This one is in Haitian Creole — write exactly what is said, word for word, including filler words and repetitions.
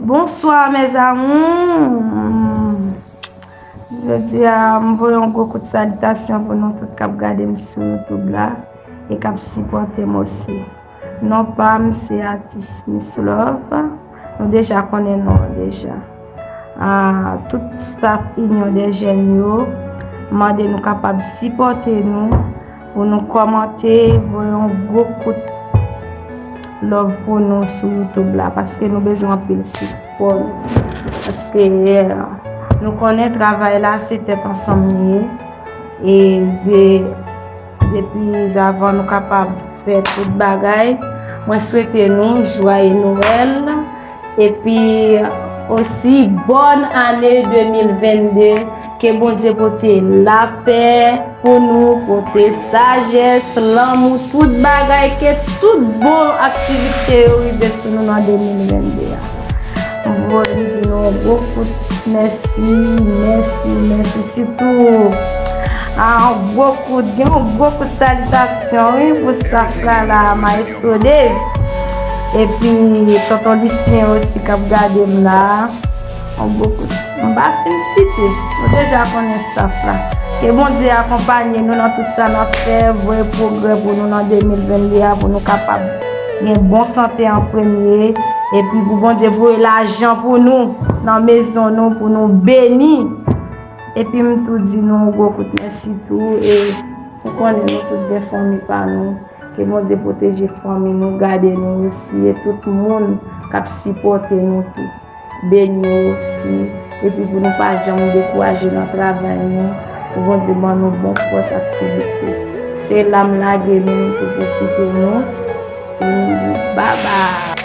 Bonsoir mes amours. Jodi a m voye yon gwo kout salitasyon pou nou tout k ap gade m sou YouTube la e k ap sipòte m osi. Non pa m se atis Miss Love. Nou deja konnen non an deja. Ah, tout staff Union des Jeunes yo, mande nou kapab sipòte nou, pou nou kòmante, voye yon gwo kout love pou nou sou YouTube la, paske nou bezwen anpil sipò nou. Paske, eh, nou konnen travay la se tèt ansanm li ye. E de, depi avan nou kapab fè tout bagay, mwen swete nou jwaye Nwèl. Epi osi, bòn ane de mil vennde. Ke Bondye pote lapè pou nou, pote sajès, lanmou, tout bagay, ke tout bon aktivite yo rive sou nou nan de mil vennde a. M voye m di nou yon gwo kout mèsi, mèsi, mèsi. Sitou, ah, yon gwo kout, gen yon gwo kout salitasyon, wi, pou staff la, la, Maestro Dave. Epi, tonton Lucien osi k ap gade m la. Yon gwo kout. M pa fin site. Nou deja konnen staff la. Ke Bondye akonpanye nou nan tout sa n ap fè, voye pwogrè pou nou nan de mil vennde a, pou nou kapab gen bon sante an premye. Epi pou Bondye voye lajan pou nou, nan mezon nou, pou nou beni. Epi m tou di nou yon gwo kout mèsi tou. E ou konnen nou tout gen fanmi pa nou. Ke Bondye pwoteje fanmi nou, gade nou osi, e tout moun k ap sipòte nou tou. Beni yo osi, epi pou nou pa janm dekouraje nan travay nou, pou Bondye ban nou bon fòs aktivite. Se la m lage nou, m tou pwofite nou. Bye bye.